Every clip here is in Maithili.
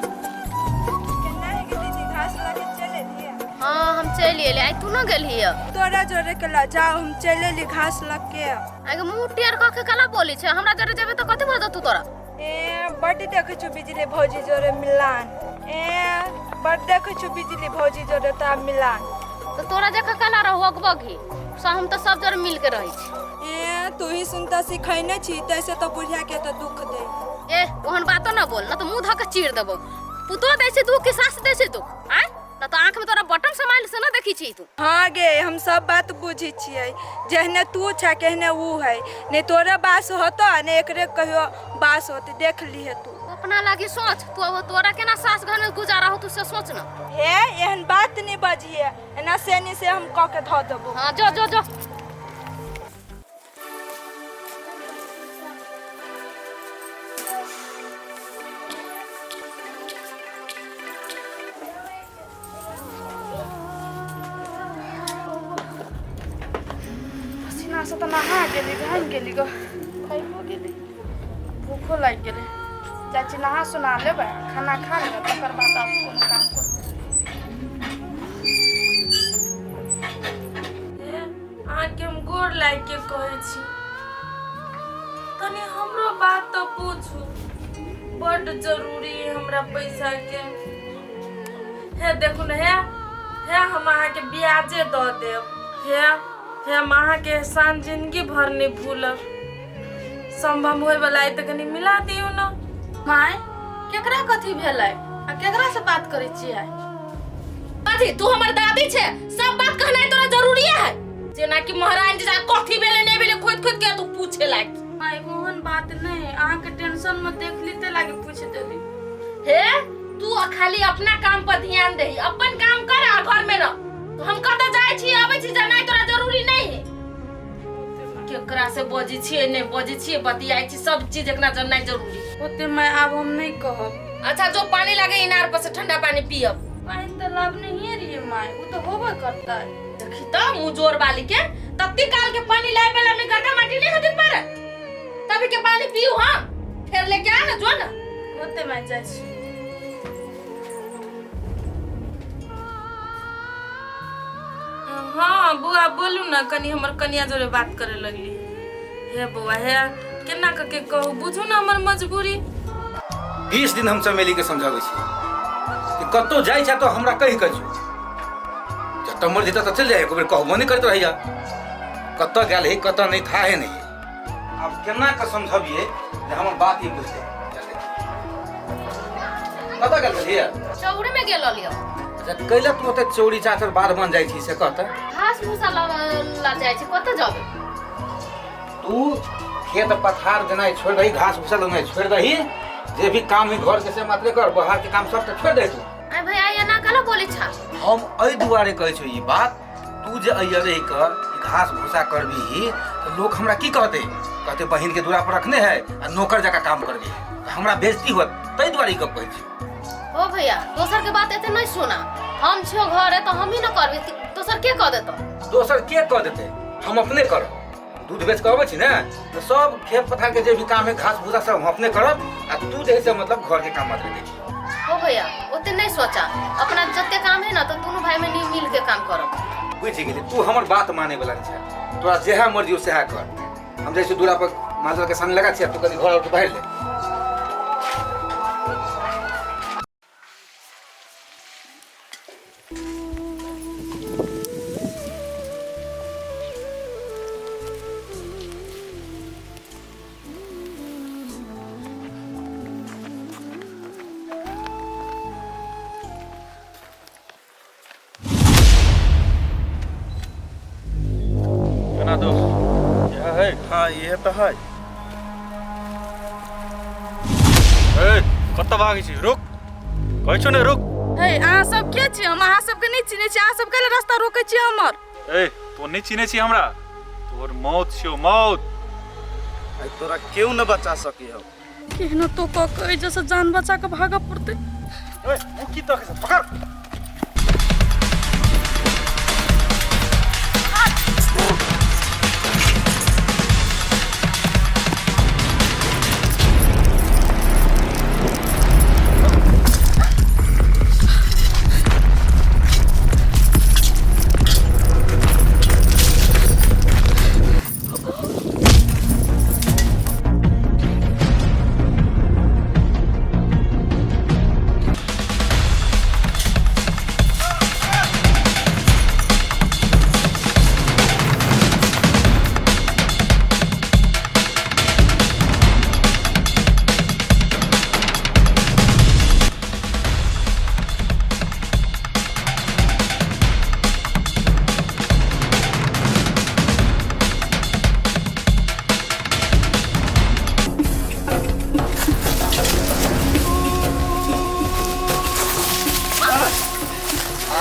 केना है कि दीदी घास लऽ के चलि एलियै? हाँ हम चलि एलियै आइ तू न गेलही तोरा जोरे के लऽ जाओ हम चलि एली घास लऽ के। आगे मुँह टेढ़ कऽ के केना बोलै छै? हमरा जोरे जेबै तऽ कथी भऽ जेतौ तोरा? ए बड्ड देखै छौ बिजली भौजी जोरे मिलान। ए बड्ड देखै छौ बिजली भौजी जोरे तोरा मिलान। तऽ तोरा जकाँ केना रहू अगबगी से? हम तऽ सब जोरे मिल के रहै छी। ए तू ही सुनता सिखैने छी तैसे तो बुढ़िया के तो दुख दे। ए ओहन बातो न बोल, न तऽ मुँह धऽ के चीर देबौ। पुतो दै छै दुख कि सास दै छै दुख? आँय, न तऽ आँख में तोरा बटन समाइल से न देखी छी तू। हाँ गे, हम सब बात बुझै छियै। जेहने तू छा केहने ऊ है। ने तोरे बास होतो आ ने एकरे कहियो बास होते, देख लीहे तू। अपना लागी सोच तू, अब तोरा केना सास घर में गुजारा हो तू से सोच न। हे एहन बात नहीं बजिहे, एना से नहीं से हम कऽ के धऽ देबो। हाँ जो जो जो। पसीना से तऽ नहा गेली, घाम गेली गो, थाकियो गेली, भूखो लागि गेलै। जाइ छी नहा सोना लेबै, खाना खा लेबै, तकर बाद आब कोनो काम करबै। अहाँके हम गोर लागि के कहै छी, कनि हमरो बात तऽ पूछू। बड्ड जरूरी है हमरा पैसाके। हे देखू ने, हे हे हम अहाँके ब्याजे दऽ देब। हे हे हम अहाँके एहसान जिंदगी भर नहि भूलब। सम्भव होइवला अइ तऽ कनि मिला दियौ ने। माय, केकरा कथी भेलै आ केकरा से बात करै छियै? कथी तू हमर दादी छे? सब बात कहनाइ तोरा जरूरी है? जेना कि महारानी जी कथी भेलै नहि भेलै खोद खोद के तू पूछे लागी। माय, ओहन बात नहि, अहाँके टेंशन में देख ली ते लागी पूछ देली। हे तू खाली अपना काम पर ध्यान दही, अपन काम कर आ घर में रह। तो हम कतऽ जाइ छी अबै छी जनाइ तोरा जरूरी नहीं है। केकरा से बजै छियै नहि बजै छियै बतियाइ छी सब चीज एकरा जाननाइ जरूरी। ओते माय आब हम नहीं कहब। अच्छा जो पानी लागे इनार पर से ठंडा पानी पियब। पानी तऽ लाबने रहियै माय, ओ तऽ होबे करतै। देखी तऽ मुँह जोर वाली के, तत्ती काल के पानी लाए वाला में गड्ढा माटी नहीं होती पर तभी के पानी पीऊ। हाँ फिर लेके आ ना, जो ना। ओते माय जाइ छी। हाँ बौआ बोलू ने, कनि हमर कनिया जोरे बात करे लगली। हे बौआ हे केना कऽ के कहू, बुझू ने हमर मजबूरी। 20 दिन हम चमेली के समझाबै छी कि कतौ जाइ छै तऽ हमरा कहि कऽ जो, जतऽ मर्जी ततऽ चलि जाइ, एको बेर कहबो नहि करैत रहैया। कतऽ गेल ही कतऽ नहि थाहे नहि। आब केना कऽ समझबियै जे हमर बात ई बुझतै? कतऽ गेल छलियै? चौरी में गेल रहलियै। अच्छा कैला तू ओते चौरी चाचर बाध बन जाइ छी से कहतै? घास भूसा ला जाइ छी, कतऽ जेबै? तू खेत पथार देनाइ छोड़ि दही, घास भूसा देनाइ छोड़ि दही, जे भी काम है घर के से मात्रे कर, बाहर के काम सब तऽ छोड़ि दही तू। आइ भैया एना केना बोलै छा? हम एहि दुआरे कहै छौ ई बात, तू जे अइया रहि कऽ ई घास भूसा करबीही तऽ लोक हमरा की कहतै? कहतै बहिन के दूरा पर रखने है आ नौकर जकाँ काम करबी, तऽ हमरा बेइज्जती होत, ताहि दुआरे ई गप कहै छी। ओ भैया दोसर के बात एते नहीं सुना, हम छियो घरे तऽ हम ही न करबी, दोसर के कह देतौ? दोसर के कह देतै, हम अपने करब। दूध बेच कऽ अबै छी ने तऽ सब खेत पथार के जे भी काम है घास भूसा सब हम अपने करब आ तू जे है से मतलब घर के काम मात्र देखी। हो भैया ओते नहीं सोचा, अपना जते काम है ना तो दोनों भाई में मिल के काम करब। बुझि गेली, तू हमर बात माने वाला नहीं छै, तोरा जेहा मर्जी हो सेहा कर। हम जाइ छी दूरा पर माल के सामने लगा छियै, तू कनि घर और बाहर ले। केना दोस्त, इएह है? हाँ इहे तऽ है। ए कतऽ भागै छी? रुक, कहै छौ ने रुक। हे अहाँ सब के छी? हम अहाँ सबके नहीं चिन्है छी। अहाँ सब कैले रास्ता रोकै छी हमर? ए तो नहीं चिन्है छी हमरा? तोहर मौत छियौ मौत। आइ तोरा केओ न बचा सकी हौ। केहनो तो कऽ के एहि से जान बचा के भागऽ पड़तै। ए मुँह की तकै छै, पकड़।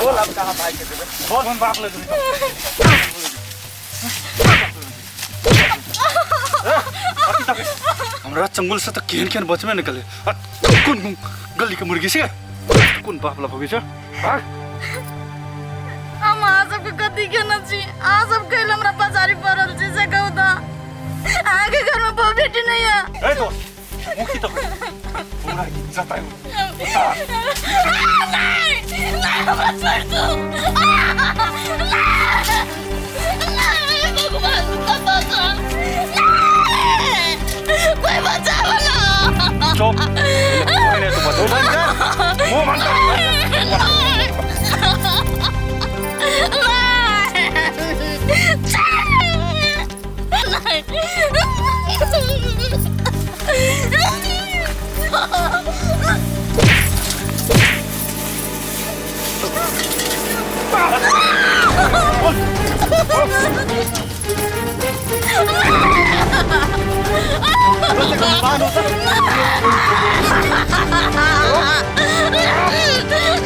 बोल अब कहाँ भाई के देबै? बोल हम बाप ले देबै। हमरा चंगुल से तो केहन केहन बचबे निकले। आ कोन कोन गली के मुर्गी से कोन बाप ला भगे छ? भाग। हम अहाँ सबके कथी केने छी? अहाँ सब कैले हमरा पछाड़ी पड़ल छी से कहू तऽ? अहाँके घरमे बहु बेटी नहीं है? ए दोस्त मुँह की तकै पूरा इज्जत आयो। नहीं नहीं, हमरा छोड़ दू। नहीं भगवान, कतऽ छह? नहीं, कोई बचाबो ना। चुप नहीं तो बच। मुंह बंद कर, मुंह बंद कर।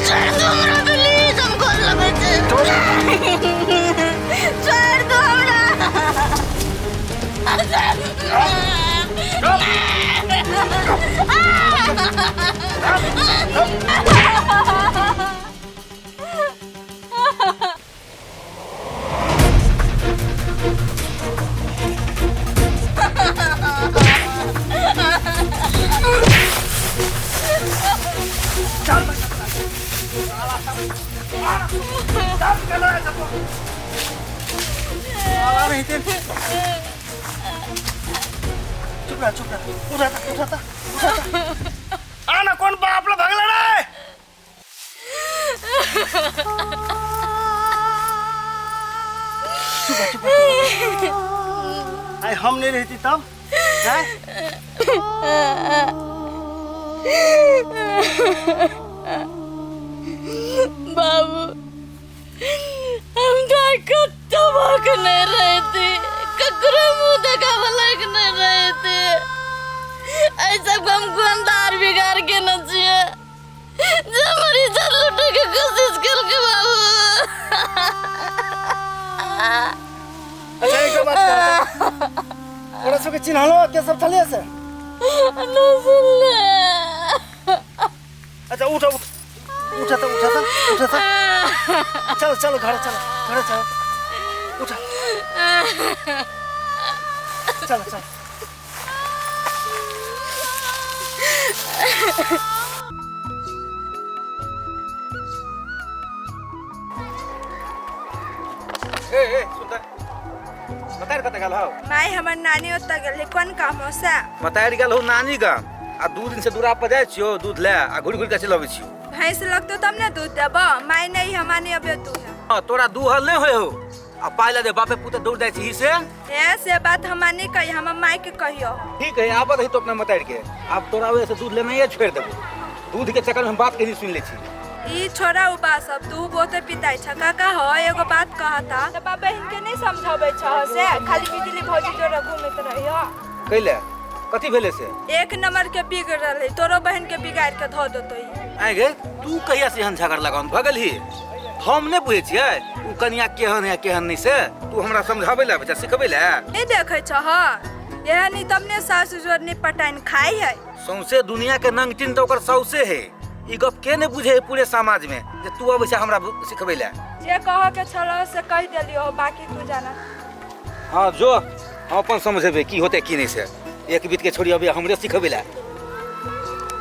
छोड़ दो हमरा प्लीज, हम गोर लगै छी। छोड़ दो हमरा। चुप रह चुप रह, उठा था उठा था उठा था। आना कौन बाप ला भगला रे? चुप रह चुप रह। आई हम नहीं रहती तब हैं? बाबू, हम तो कत्तो भूख नहीं रहती, ककरो मुंह देखावे लायक नहीं रहती। ऐसा हम गोंदार बिगाड़ के न छिए जे हमर इज्जत लूटे के कोशिश केलकै बाबू। अच्छा एक बात कह, तोरा सबके चिन्हलो के सब छलिए से? नहीं सुनले। अच्छा उठ उठ उठा था उठा था उठा था। चलो चलो घर चलो घर चलो उठा चलो चलो। ए ए सुन त, मतार कतऽ गेल हौ? माय हमर नानी ओतऽ गेल है, कोन काम हो से? मतार गेल हौ नानी गाम आ 2 दिन से दूरा पर जाइ छियौ दूध ले आ घुरि घुरि के चलि अबै छियौ। भैंस लगतो तब ने दूध देबो। माय नहीं हमार नहीं अबे दूध। हाँ, तोरा दूहल नहीं होय हो आ पाइ ला दे बापे पुते दौड़ जाइ छी से। ए से बात हमार नहीं कही, हमर माय के कहियो। ठीक है, आबत है तो अपना मतार के। आब तोरा ओहि से दूध लेनाइए छोड़ि देबो। दूध के चक्कर में हम बात कहीं सुनि लै छी। ई छोड़ा उ बात सब, तू बहुते पिताई छ काका। हो एगो बात कहता त बाप बहिन के नहीं समझाबै छ से, खाली बिजली भौजी जोड़ा घूमैत रहियो। कैले कथी भेले से? एक नंबर के बिगड़ल है, तोरो बहन के बिगाड़ के धो देतो। आइ गे तू कहिया से एहन झगड़ लगाउन भऽ गेलही? हम नहि बुझै छियै ओ कनिया केहन है केहन नहि, से तू हमरा समझाबै लए बच्चा सिखबै लए। नहीं देखे छह, एहन नहीं तब ने सासु जोर नहीं पटाइन खाई है। सौंसे दुनिया के नंगटिन तऽ ओकर सौसे है। ई गप के नहि बुझे है पूरे समाज में जे तू अबै छै हमरा सिखबै लए। जे कह के छल से कह देलियो, बाकी तू जाना। हाँ जो, हम अपन समझेबै की होतै की नहि से। एक बीत के छोड़ी अबै हमरे सिखबै लए।